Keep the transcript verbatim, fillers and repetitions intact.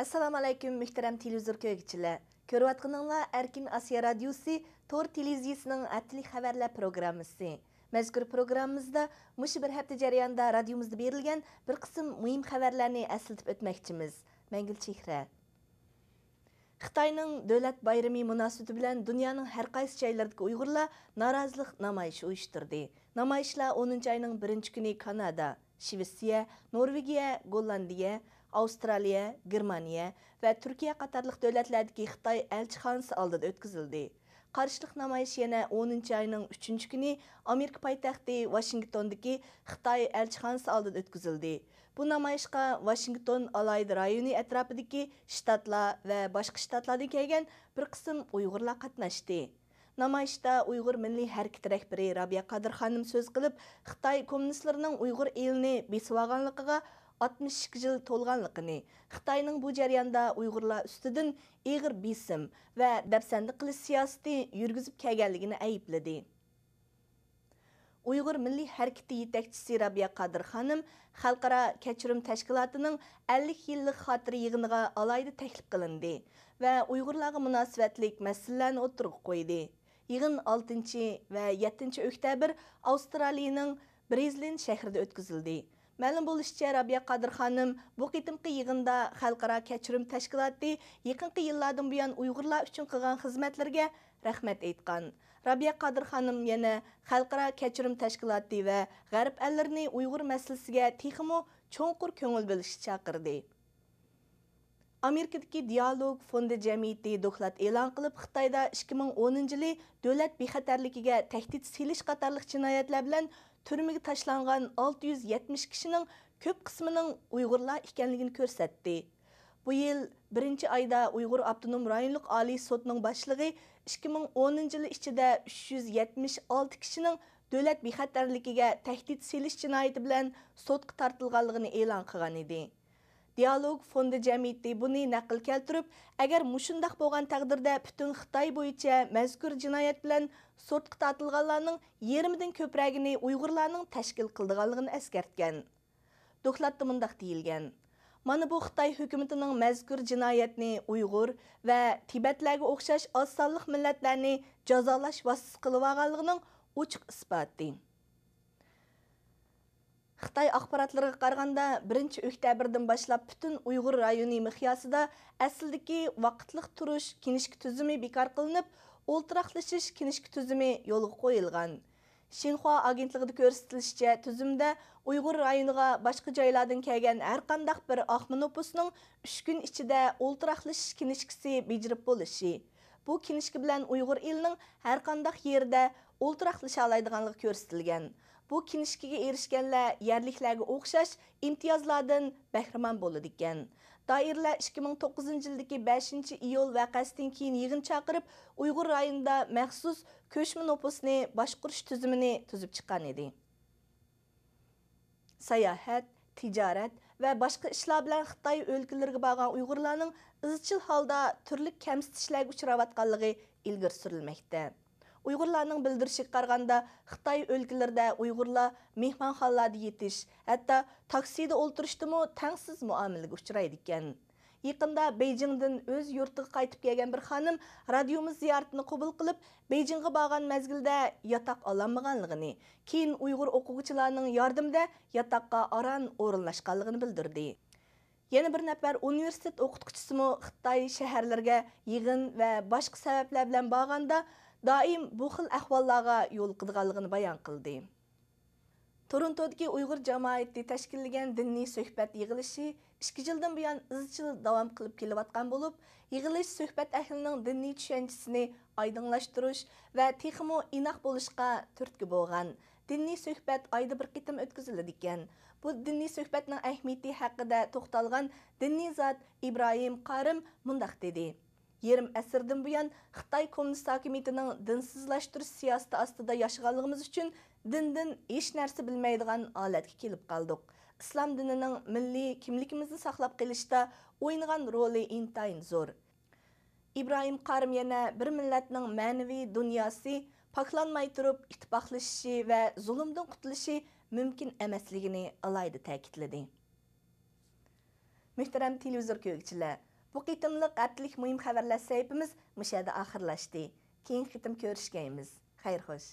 ئەسسالامۇئەلەيكۇم، مۆھتەرەم تېلېۋىزور كۆرگۈچىلەر! كۆرۈۋاتقىنىڭلار ئەركىن ئاسىيا رادىيوسى تور تېلېۋىزىيىسىنىڭ ھەپتىلىك خەۋەرلەر پروگراممىسى. مەزكۇر پروگراممىمىزدا مۇشۇ بىر ھەپتە جەريانىدا رادىيومىزدا بېرىلگەن بىر قىسىم مۇھىم خەۋەرلەرنى ئەسلىتىپ ئۆتمەكچىمىز. مەڭگۈ چېھرە. خىتاينىڭ دۆلەت بايرىمى مۇناسىۋىتى بىلەن دۇنيانىڭ ھەر قايسى جايلىرىدىكى ئۇيغۇرلار نارازىلىق نامايىشى ئۇيۇشتۇردى. نامايىشلار ئونىنچى ئاينىڭ بىرىنچى كۈنى كانادا، شىۋېتسىيە، نورۋېگىيە، گوللاندىيە، ئاۋسترالىيە، گېرمانىيە ۋە تۈركىيە قاتارلىق دۆلەتلەردىكى خىتاي ئەلچىخانىسى ئالدىدا ئۆتكۈزۈلدى. قارشىلىق نامايىشى يەنە ئونىنچى ئاينىڭ ئۈچىنچى كۈنى ئامېرىكا پايتەختى ۋاشىنگتوندىكى خىتاي ئەلچىخانىسى ئالدىدا ئۆتكۈزۈلدى. بۇ نامايىشقا ۋاشىنگتون ئالاھىدە رايونى ئەتراپىدىكى شتاتلار ۋە باشقا شتاتلاردىن كەلگەن بىر قىسىم ئۇيغۇرلار قاتناشتى. نامايىشتا ئۇيغۇر مىللىي ھەرىكىتى رەھبىرى رابىيە قادىر خانىم سۆز قىلىپ، خىتاي كوممۇنىستلىرىنىڭ ئۇيغۇر ئېلىنى بېسىۋالغانلىقىغا ئاتمىش ئىككى يىل تولغانلىقىنى، خىتاينىڭ بۇ جەرياندا ئۇيغۇرلار ئۈستىدىن ئېغىر بېسىم ۋە دەپسەندە قىلىش سىياسىتى يۈرگۈزۈپ كەلگەنلىكىنى ئەيىبلىدى. ئۇيغۇر مىللىي ھەرىكىتى يېتەكچىسى رابىيە قادىر خانىم خەلقئارا كەچۈرۈم تەشكىلاتىنىڭ ئەللىك يىللىق خاتىرە يىغىنىغا ئالاھىدە تەكلىپ قىلىندى ۋە ئۇيغۇرلارغا مۇناسىۋەتلىك مەسىلىلەرنى ئوتتۇرىغا قويدى. يىغىن ئالتىنچى ۋە يەتتىنچى ئۆكتەبىر ئاۋسترالىيىنىڭ برىزلىن شەھىرىدە ئۆتكۈزۈلدى. مەلۇم بولۇشىچە، رابىيە قادىر خانىم بۇ قېتىمقى يىغىندا خەلقئارا كەچۈرۈم تەشكىلاتى يېقىنقى يىللاردىن بۇيان ئۇيغۇرلار ئۈچۈن قىلغان خىزمەتلىرىگە رەھمەت ئېيتقان. رابىيە قادىر خانىم يەنە خەلقئارا كەچۈرۈم تەشكىلاتى ۋە غەرب ئەللىرىنى ئۇيغۇر مەسىلىسىگە تېخىمۇ چوڭقۇر كۆڭۈل بۆلۈشكە چاقىردى. ئامېرىكىدىكى دىئالوگ فوندى جەمئىيىتى دوكلات ئېلان قىلىپ، خىتايدا ئىككى مىڭ ئونىنچى يىلى دۆلەت بىخەتەرلىكىگە تەھدىت سېلىش قاتارلىق جىنايەتلەر بىلەن تۈرمىگە تاشلانغان ئالتە يۈز يەتمىش كىشىنىڭ كۆپ قىسمىنىڭ ئۇيغۇرلار ئىكەنلىكىنى كۆرسەتتى. بۇ يىل بىرىنچى ئايدا ئۇيغۇر ئاپتونوم رايونلۇق ئالىي سوتىنىڭ باشلىقى ئىككى مىڭ ئونىنچى يىل ئىچىدە ئۈچ يۈز يەتمىش ئالتە كىشىنىڭ دۆلەت بىخەتەرلىكىگە تەھدىت سېلىش جىنايىتى بىلەن سوتقا تارتىلغانلىقىنى ئېلان قىلغان ئىدى. دىئالوگ فوندى جەمئىيىتى بۇنى نەقىل كەلتۈرۈپ، ئەگەر مۇشۇنداق بولغان تەقدىردە، پۈتۈن خىتاي بويىچە مەزكۇر جىنايەت بىلەن سوتقا تارتىلغانلارنىڭ يېرىمىدىن كۆپرەكىنى ئۇيغۇرلارنىڭ تەشكىل قىلىدىغانلىقىنى ئەسكەرتكەن. دوكلاتتا مۇنداق دېيىلگەن: مانا بۇ خىتاي ھۆكۈمىتىنىڭ مەزكۇر جىنايەتنى ئۇيغۇر ۋە تىبەتلەرگە ئوخشاش ئاز سانلىق مىللەتلەرنى جازالاش ۋاسىتىسى قىلىۋالغانلىقىنىڭ ئوچۇق ئىسپاتى. خىتاي ئاخباراتلىرىغا قارىغاندا، بىرىنچى ئۆكتەبىردىن باشلاپ پۈتۈن ئۇيغۇر رايونى مىقياسىدا ئەسلىدىكى ۋاقىتلىق تۇرۇش كىنىشكا تۈزۈمى بىكار قىلىنىپ، ئولتۇراقلىشىش كىنىشكا تۈزۈمى يولغا قويۇلغان. شىنخۇا ئاگېنتلىقىدا كۆرسىتىلىشىچە، تۈزۈمدە ئۇيغۇر رايونىغا باشقا جايلاردىن كەلگەن ھەرقانداق بىر ئاقما نوپۇسنىڭ ئۈچ كۈن ئىچىدە ئولتۇراقلىشىش كىنىشكىسى بېجىرىپ بولۇشى، بۇ كىنىشكا بىلەن ئۇيغۇر ئېلىنىڭ ھەرقانداق يېرىدە ئولتۇراقلىشالايدىغانلىقى كۆرسىتىلگەن. بۇ كىنىشكىگە ئېرىشكەنلەر يەرلىكلەرگە ئوخشاش ئىمتىيازلاردىن بەھرىمەن بولىدىكەن. دائىرىلەر ئىككى مىڭ توققۇزىنچى يىلدىكى بەشىنچى ئىيۇل ۋەقەسىدىن كېيىن يىغىن چاقىرىپ، ئۇيغۇر رايونىدا مەخسۇس كۆچمە نوپۇسنى باشقۇرۇش تۈزۈمىنى تۈزۈپ چىققان ئىدى. ساياھەت، تىجارەت ۋە باشقا ئىشلار بىلەن خىتاي ئۆلكىلىرىگە بارغان ئۇيغۇرلارنىڭ ئىزچىل ھالدا تۈرلۈك كەمسىتىشلەرگە ئۇچراۋاتقانلىقى ئىلگىرى سۈرۈلمەكتە. ئۇيغۇرلارنىڭ بىلدۈرۈشىگە قارىغاندا، خىتاي ئۆلكىلىرىدە ئۇيغۇرلار مېھمانخانىلاردا يېتىش، ھەتتا تاكسىدا ئولتۇرۇشتىمۇ تەڭسىز مۇئامىلىگە ئۇچرايدىكەن. يېقىندا بېيجىڭدىن ئۆز يۇرتىغا قايتىپ كەلگەن بىر خانىم رادىيومىز زىيارىتىنى قوبۇل قىلىپ، بېيجىڭغا بارغان مەزگىلدە ياتاق ئالالمىغانلىقىنى، كېيىن ئۇيغۇر ئوقۇغۇچىلارنىڭ ياردىمىدە ياتاققا ئاران ئورۇنلاشقانلىقىنى بىلدۈردى. يەنە بىر نەپەر ئۇنىۋېرسىتېت ئوقۇتقۇچىسىمۇ خىتاي شەھەرلىرىگە يىغىن ۋە باشقا سەۋەبلەر بىلەن بارغاندا، دائىم بۇ خىل ئەھۋاللارغا يولۇقىدىغانلىقىنى بايان قىلدى. تورونتودىكى ئۇيغۇر جامائىتى تەشكىللىگەن دىنىي سۆھبەت يىغىلىشى ئىككى يىلدىن بۇيان ئىزچىل داۋام قىلىپ كېلىۋاتقان بولۇپ، يىغىلىش سۆھبەت ئەھلىنىڭ دىنىي چۈشەنچىسىنى ئايدىڭلاشتۇرۇش ۋە تېخىمۇ ئىناق بولۇشقا تۈرتكە بولغان. دىنىي سۆھبەت ئايدا بىر قېتىم ئۆتكۈزۈلىدىكەن. بۇ دىنىي سۆھبەتنىڭ ئەھمىيىتى ھەققىدە توختالغان دىنىي زات ئىبراھىم قارىم مۇنداق دېدى: يېرىم ئەسىردىن بۇيان خىتاي كوممۇنىست ھاكىمىيىتىنىڭ دىنسىزلاشتۇرۇش سىياسىتى ئاستىدا ياشىغانلىقىمىز ئۈچۈن دىندىن ھېچ نەرسە بىلمەيدىغان ھالەتكە كېلىپ قالدۇق. ئىسلام دىنىنىڭ مىللىي كىملىكىمىزنى ساقلاپ قېلىشتا ئوينىغان رولى ئىنتايىن زور. ئىبراھىم قارىم يەنە بىر مىللەتنىڭ مەنىۋى دۇنياسى پاكلانماي تۇرۇپ ئىتتىپاقلىشىشى ۋە زۇلۇمدىن قۇتۇلۇشى مۇمكىن ئەمەسلىكىنى ئالاھىدە تەكىتلىدى. مۆھتەرەم تېلېۋىزور كۆرگۈچىلەر، بۇ قېتىملىق ھەپتىلىك مۇھىم خەۋەرلەر سەھىپىمىز مۇشۇ يەردە ئاخىرلاشتى. كېيىنكى قېتىم كۆرۈشكەيمىز. خەير خوش.